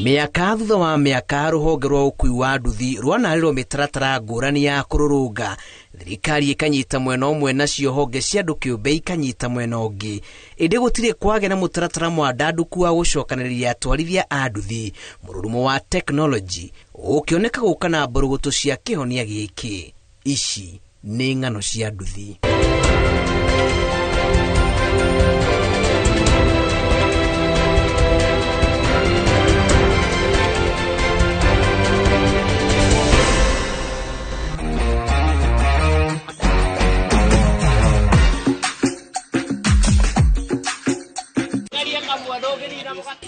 Mĩaka thutha wa mĩaka, rũhonge rwa ũkui wa nduthi rwanarĩrwo mĩtaratara ngũrani ya kũrũrũnga. Thirikari ĩkanyita mwena ũmwe, nacio honge cia andũ kĩũmbe ikanyita mwena ũngĩ, ĩndĩ gũtirĩ kwagĩa na mũtaratara mwandandũku wa gũcokanĩrĩria atwarithia a nduthi. Mũrurumo wa tekinoronjĩ ũkĩoneka gũka na mbũrũgũtũ cia kĩhonia gĩkĩ. Ici nĩ ng'ano cia nduthi.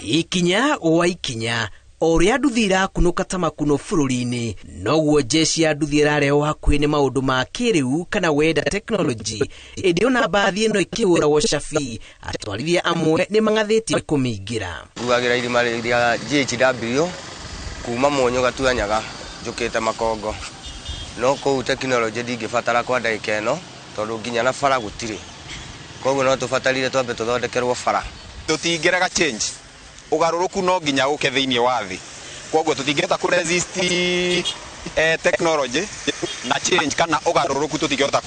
Ikinya gwa ikinya, o ũrĩa nduthi irakunũka ta makuno bũrũri-inĩ, noguo jeshi ya nduthi ĩrarehwo hakuhĩ nĩ maũndũ ma kĩrĩu kana wenda tekinoronjĩ. Ĩndĩ ona mbathi ĩno ĩkĩhũragwo cabi, atwarithia amwe nĩ mang'athĩtie kũmĩingĩra. Nguagĩra irima rĩa GHW kuma Mũnyũ Gatuanyaga njũkĩte Makongo, no kũu tekinoronjĩ ndingĩbatara kwa ndagĩka ĩno, tondũ nginya na bara gũtirĩ, koguo no tũbatarire twambe tũthondekerwo bara. Tũtingĩrega change, ũgarũrũku no nginya ũke thĩinĩ wa thĩ, koguo tũtingĩhota kũ resist technology na change kana ũgarũrũku. Tũtingĩhota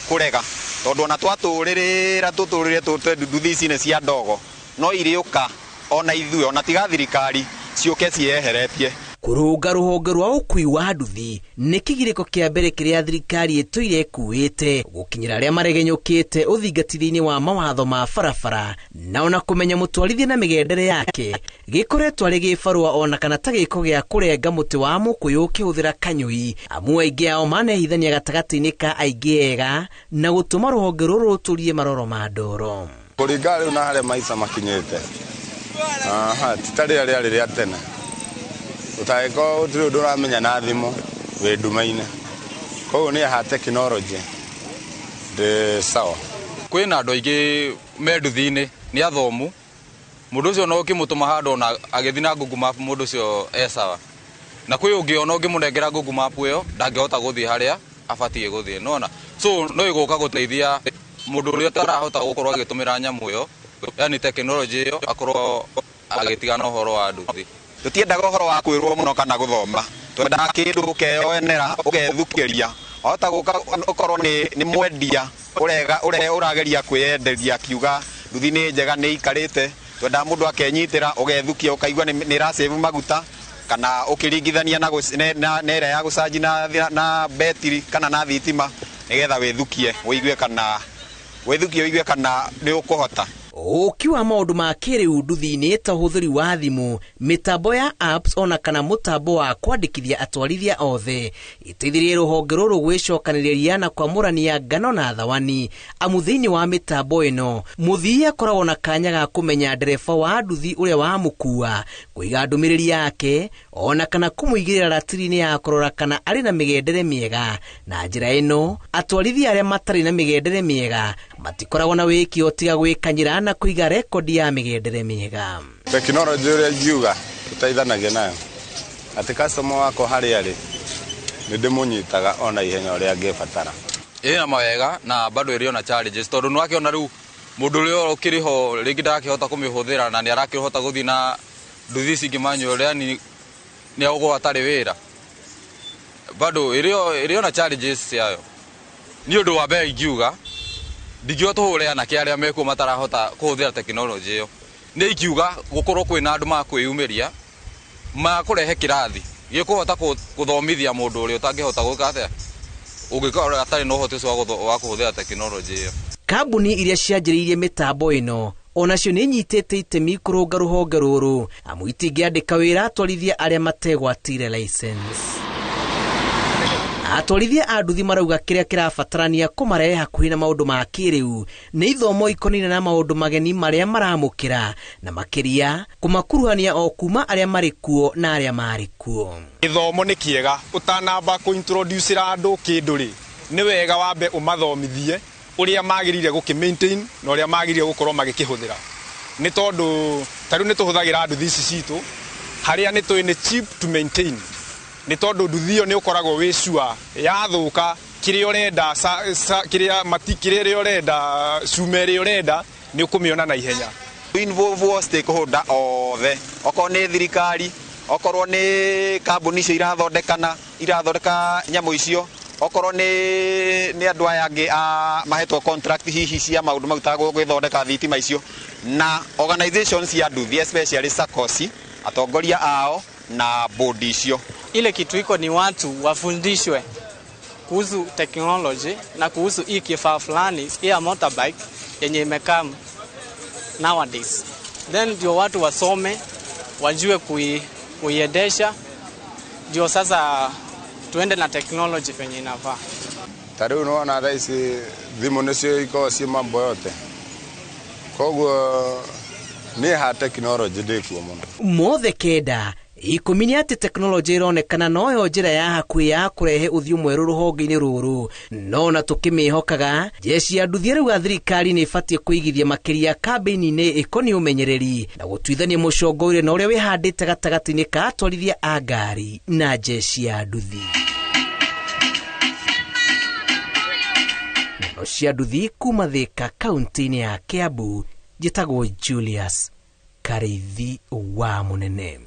kũrega, tondũ ona twatũrĩrĩra tũtũrĩre tũtwe nduthi ici nĩ cia ndogo, no irĩũka ona ithuĩ, ona tiga thirikari ciũke ciĩyeheretie. Kũrũnga rũhonge rwa ũkui wa nduthi nĩ kĩgirĩko kĩa mbere kĩrĩa thirikari ĩtũire ĩkuĩte gũkinyĩra arĩa maregenyũkĩte ũthingati thĩinĩ wa mawatho ma barabara, na ona kũmenya mũtwarithia na mĩgendere yake gĩkoretwo arĩ gĩbarũa ona kana ta gĩko gĩa kũrenga mũtĩ wa mũkũyũ ũkĩhũthĩra kanyũi, amu aingĩ ao manehithania gatagatĩ-inĩ ka aingĩ ega na gũtũma rũhonge rũrũ rũtũrie maroro ma ndoro. Kũringana rĩu na harĩa maica makinyĩte, aha, ti ta rĩrĩa rĩarĩ rĩa tene, ũtangĩkorwo gũtirĩ ũndũ ũramenya na thimũ wĩ nduma-inĩ. Koguo niĩ ha tekinoronjĩ ndĩ sawa. Kwĩna andũ aingĩ me nduthi-inĩ nĩ athomu. Mũndũ ũcio no ũkĩmũtũma handũ ona agĩthiĩ na Google Map, mũndũ ũcio e sawa, na kwĩ ũngĩ ona ũngĩmũnengera Google Map ĩyo ndangĩhota gũthiĩ harĩa abatiĩ gũthiĩ, nona. So no ĩgũka gũteithia mũndũ ũrĩa ũtarahota gũkorwo agĩtũmĩra nyamũ ĩyo, yani tekinoronjĩ ĩyo, akorwo agĩtigana ũhoro wa nduthi. Tũtiendaga ũhoro wa kwĩrwo mũno kana gũthoma, twendaga kĩndũ ũkeyoenera, ũgethukĩria. Wahota gũka ũkorwo nĩ mwendia ũrega ũrageria kwĩyenderia akiuga nduthi nĩ njega, nĩ ikarĩte. Twendaga mũndũ akenyitĩra, ũgethukia, ũkaigua nĩ ĩrasave maguta kana ũkĩringithania na ĩrĩa ya gũcanji na betiri kana na thitima, nĩgetha wĩthukie ũigue kana wĩthukie ũigue kana nĩ ũkũhota. Ũki wa maũndũ ma kĩrĩu nduthi-inĩ ta ũhũthĩri wa thimũ, mĩtambo ya apps ona kana mũtambo wa kwandĩkithia atwarithia othe iteithirie rũhonge rũrũ gwĩcokanĩrĩria na kwamũrania ngano na thawani, amu thĩinĩ wa mĩtambo ĩno mũthii akoragwo na kanya ga kũmenya ndereba wa nduthi ũrĩa wamũkua, kũiga ndũmĩrĩri yake ona kana kũmũigĩrĩra ratiri-inĩ ya kũrora kana arĩ na mĩgendere mĩega. Na njĩra ĩno atwarithia arĩa matarĩ na mĩgendere mĩega matikoragwo na wĩkio tiga gwĩkanyĩra na kũiga rekondi ya mĩgendere mĩega. Tekinoronjĩ ũrĩa ingiuga tũteithanagia nayo atĩ customer wakwa harĩa arĩ nĩ ndĩmũnyitaga ona ihenya ũrĩa angĩbatara. Ĩna mawega na bado ĩrĩ ona challenges, tondũ nĩ wakĩona rĩu mũndũ ũrĩa ũkĩrĩ ho rĩngĩ ndarakĩhota kũmĩhũthĩra na nĩ arakĩhota gũthiĩ na nduthi ici ingĩ manual, yani nĩ agũkorwo atarĩ wĩra. Bado ĩrĩ ona challenges ciayo. Nĩ ũndũ wa mbere ingiuga ndingiuga tũhũre anake arĩa mekuo matarahota kũhũthĩra tekinoronjĩ ĩyo, nĩ ingiuga gũkorwo kwĩna andũ makwĩyumĩria makũrehe kĩrathi gĩkũhota gũthomithia mũndũ ũrĩa ũtangĩhota gwĩka atĩa, ũngĩkorwo atarĩ na ũhoti ũcio wa kũhũthĩra tekinoronjĩ ĩyo. Kambuni iria cianjĩrĩirie mĩtambo ĩno onacio nĩ inyitĩte itemi kũrũnga rũhonge rũrũ, amu itingĩandĩka wĩra atwarithia arĩa mategwatĩire license. Atwarithia a nduthi marauga kĩrĩa kĩrabatarania kũmarehe hakuhĩ na maũndũ ma kĩrĩu nĩ ithomo ikonainie na maũndũ mageni marĩa maramũkĩra, na makĩria kũmakuruhania o kuma arĩa marĩ kuo na arĩa marĩ kuo. Gĩthomo nĩ kĩega. Ũtanamba kũ-introduce-ĩra andũ kĩndũ rĩ, nĩ wega wambe ũmathomithie ũrĩa magĩrĩire gũkĩ maintain na ũrĩa magĩrĩire gũkorwo magĩkĩhũthĩra, nĩ tondũ ta rĩu nĩ tũhũthagĩra nduthi ici citũ harĩa nĩ tũĩ nĩ cheap to maintain, nĩ tondũ nduthi ĩyo nĩ ũkoragwo wĩ sure yathũka kĩrĩa ũrenda kĩrĩa mati kĩrĩa ũrenda, cuma ĩrĩa ũrenda, nĩ ũkũmĩona na ihenya. Involve stakeholder othe, okorwo nĩ thirikari, okorwo nĩ kambuni icio irathondekana irathondeka nyamũ icio, okorwo nĩ andũ aya angĩ a mahetwo contract hihi cia maũndũ mau ta gwĩthondeka thitima icio, na organizations cia nduthi, especially SACCOS, atongoria ao na board icio. Ile kitu iko ni watu wafundishwe kuhusu technology na kuhusu hii kifaa fulani ya motorbike yenye imekaa nowadays, then ndio watu wasome, wajue kuiendesha, ndio sasa tuende na technology penye inafaa. Ta rĩu nĩwona thaa ici thimũ nĩcio ikoragwo ciĩ mambo yote, koguo niĩ ha tekinoronjĩ ndĩkuo mũno. Mothe kenda 10 nĩ atĩ tekinoronjĩ ĩronekana noyo njĩra ya hakuhĩ ya kũrehe ũthiũ mwerũ rũhonge-inĩ rũrũ, no na tũkĩmĩhokaga jeshi ya nduthi rĩu ya thirikari nĩ ĩbatiĩ kũigithia makĩria kambĩini-inĩ ĩkoniĩ ũmenyereri na gũtuithania mũcongo na ũrĩa wĩhandĩte gatagatĩ-inĩ ka atwarithia a ngari na jeshi ya nduthi. Ng'ano cia nduthi kuma Thika kaunti-inĩ ya Kiambu, njĩtagwo Julius Kariithi wa Mũnene.